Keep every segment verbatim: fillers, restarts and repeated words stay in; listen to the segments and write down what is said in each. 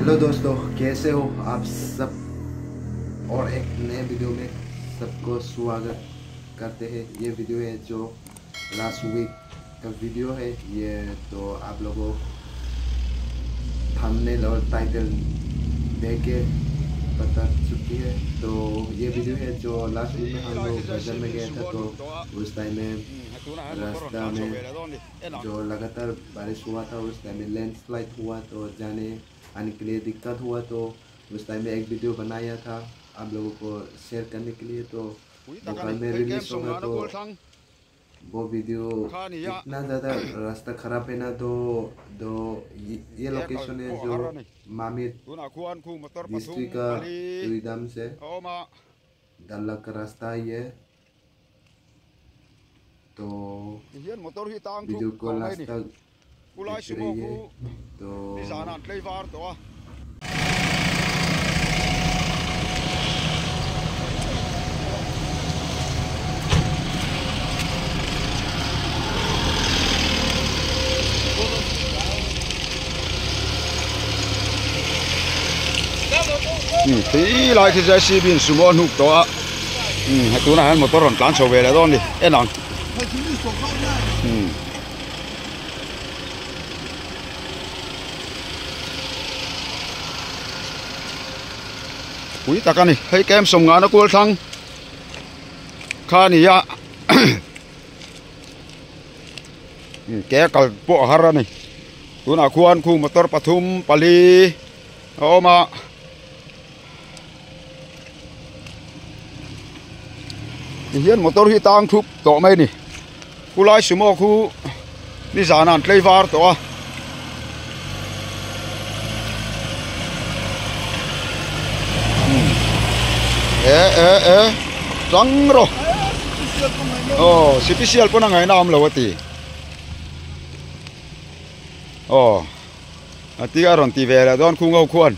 हेलो दोस्तों, कैसे हो आप सब? और एक नए वीडियो में सबको स्वागत करते हैं। ये वीडियो है जो लास्ट वीक का वीडियो है ये, तो आप लोगों थंबनेल और टाइटल देख के बता चुकी है। तो ये वीडियो है जो लास्ट वीक में हम लोग बाजार में गए थे, तो उस टाइम में रास्ता में जो लगातार बारिश हुआ था, उस टाइम में लैंडस्लाइड हुआ, तो जाने आने के लिए दिक्कत हुआ, तो उस टाइम में एक वीडियो बनाया था आप लोगों को शेयर करने के लिए। तो वो कल में रिलीज होगा, तो वो वीडियो इतना ज़्यादा रास्ता खराब है ना, तो, तो ये, ये लोकेशन है जो मामित डिस्ट्रिक्ट का तुईडाम से दल्ला का रास्ता है ये। तो वीडियो को लास्ट तक देखते रहिए। तो Hmm, tei lai khe J C B ni sumo nuk to a. Hmm, tuna han motor ron tlan so bele don di. E nang. Hmm. Pui ta kani, hei kem som nga na kul thang. Kha ni ya. Hmm, ke kal po har ani. Tuna khuan khu motor pathum pali. Oma. Hian motor hi tang thup to mai ni. Kulai sumo khu ni zana an tlei var to a. Hmm. Eh, eh, eh. Tang ro. Oh, special pona ngai na am lo ti. Oh. Ati aron ti vela don khu ngau khuan.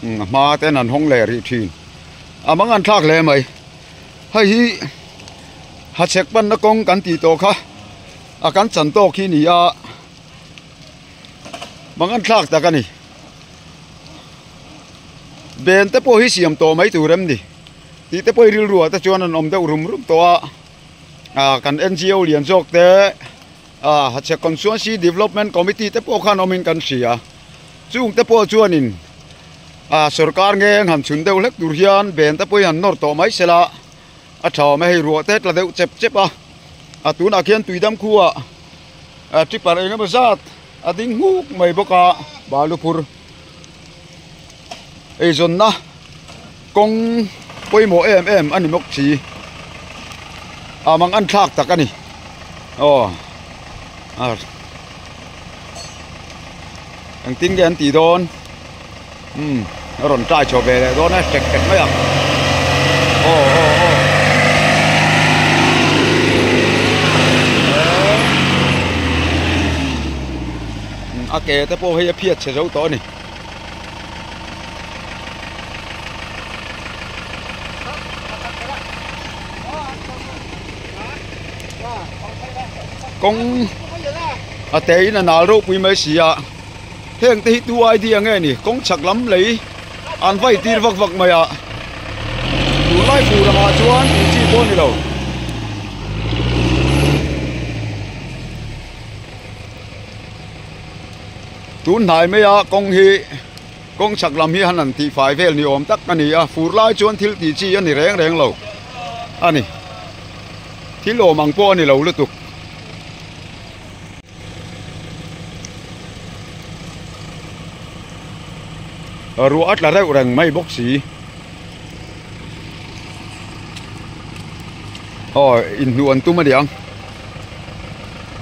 Hmm, hma te nan hong le ri thin. Amang an thlak le mai. Hai hi, ha chek pan na kong kan ti to kha. A kan chan to khi ni a. Mang an thlak ta kani. Ben te po hi siam to mai tu rem ni. Ti te po ril ruwa ta chuan an om deuh rum rum to a. A, kan N G O lian zawk te, a, Hachhe Constituency Development Committee te pawh khan awmin kan hria. Chung te pawh chuanin, a, sorkar nge an han chhun deuh hlek tur hian ben te pawh hi han nawr tawh mai sela, a ṭha awm e, hei ruah te tla deuh chep chep a. A tunah khian Tuidam khuaah, a, tipper eng emaw zat a ding hmuk mai bawk a, balu phur. Eizawnna kawng pawimawh em em a ni bawk si. A mang an thlak tak a ni. Aw. A. Engtin nge an tih dawn? Hmm. A rawn ṭai chho ve leh dawn a, tek tek mai ang. Aw, aw, aw. Hmm, a ke te pawh hei a phiat chhe zo tawh a ni. Kawng a tein a nal ropui mai si a, heng te hi tu idea nge ni, kawng chhak lam lei an vai tir vak vak mai a, tunlai fur angah chuan tih chi pawh a ni lo. Tun hnai mai a kawng hi, kawng chhak lam hi han an tih fai vel ni awm tak a ni a, fur lai chuan thil tih chi a ni reng reng lo a ni, thil awm ang pawh a ni lo lutuk. Ruah a tla reuh reng mai bawk si. Aw, inhnuh an tum a niang.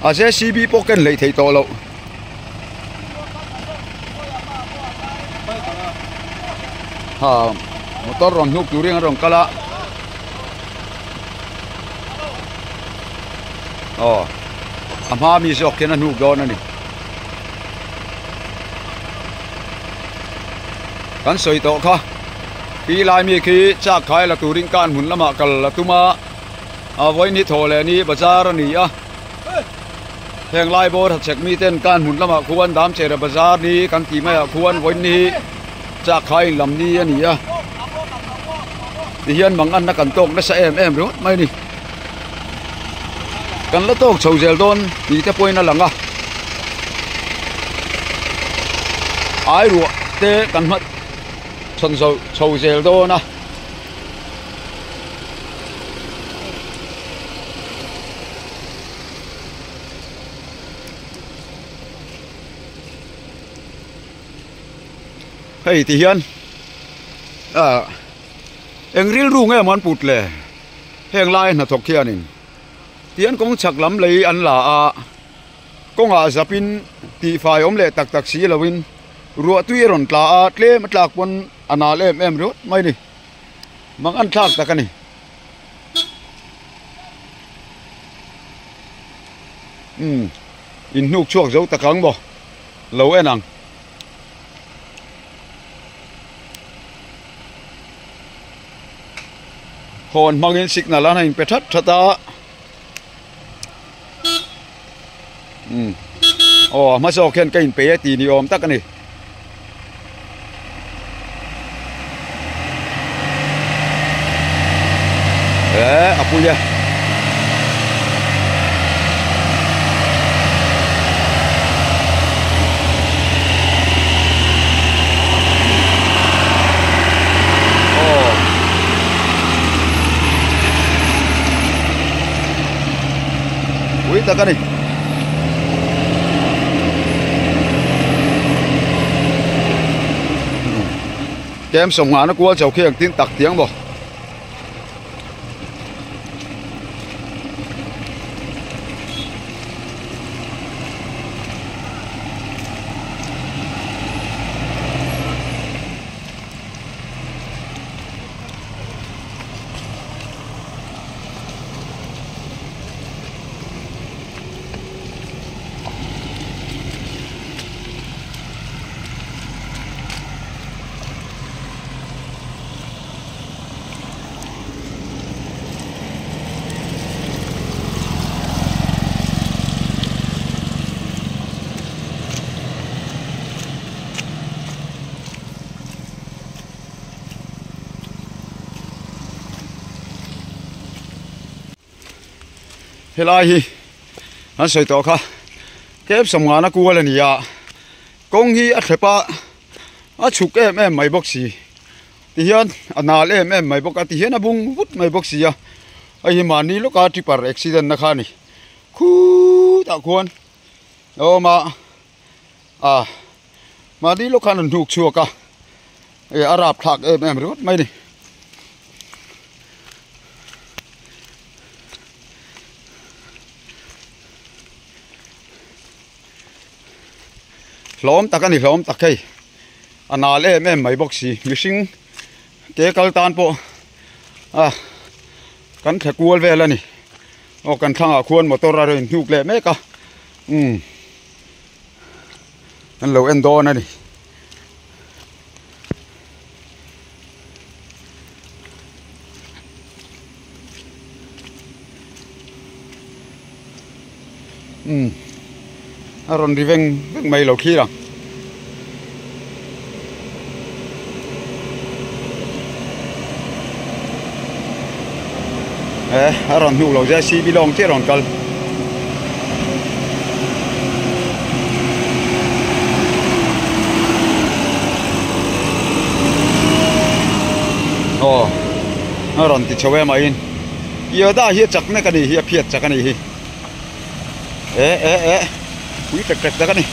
A J C B pawh ken leih theih tawh loh. Ha, motor rawn hnuk turin an rawn kal a. Aw, a hma mi zawk khian a hnuk dawn a ni. Kan sawi tawh kha. Khi lai mi khi chak khai la turin kan hmun lamah kal la tum a. A, vawiin hi Thawlehni bazar a ni a. Heng lai bawr ha chek mi ten kan hmun lamah khuan Damchera bazar ni kan ti mai ah khuan vawiin hi chak kha in lam ni a ni a. Ti hian manganna kan tawk nasa em em ringawt mai ni. Kan la tawk chho zel dawn ni te pawhin a lang a. Ai ruah te kan hmat chhawn zo chho zel dawn a. Hei, ti hian, a, eng rilru nge man put le, heng lai hnathawk hianin, ti hian kawng chhak lam lei an la a, kawngah zapin tihfai awm leh tak tak si loin, ruahtui a rawn tla a, tlem a tlak pawn a nal em em ringawt mai ni. Mangan thlak tak a ni. Hmm. In hnuk chhuak zo tak ang maw? Lo en ang. Hawn hmangin signal an a inpe that that a. Hmm. Aw, hmasa awk hian ka inpe e ti ni awm tak a ni. Eh, a pui a. Aw. Ui tak a ni. Kem sawmngana kual chau khi ang tin tak tiang bo. Helai hi an sawi tawh kha, kep sawmngana kual a ni a, kawng hi a thlep a, a chhuk em em mai bawk si, ti hian a nal em em mai bawk a, ti hian a bung vut mai bawk si a, hei hi mahni lawka tipper accident na kha a ni, khutah khuan a awm a. A, mahni lawka an hnuk chhuak a, e, a rap thlak em em ringawt mai ni. Hlawm tak a ni, hlawm tak hei. A nal em em mai bawk si, mihring ke kal tan pawh a kan thla kual vel a ni. Aw, kan thlangah khuan motor a rawn hnuk leh mek a, um, an lo en dawn a ni. Um, a rawn ri veng veng mai lo thlir ang. Eh, a rawn hnuk lo, J C B lawng chiah rawn kal. Aw, a rawn ti chho em a in. Io da hi a chak mek a ni hi, a phiat chak a ni hi. Eh, eh, eh. Pui tek tek tak a ni.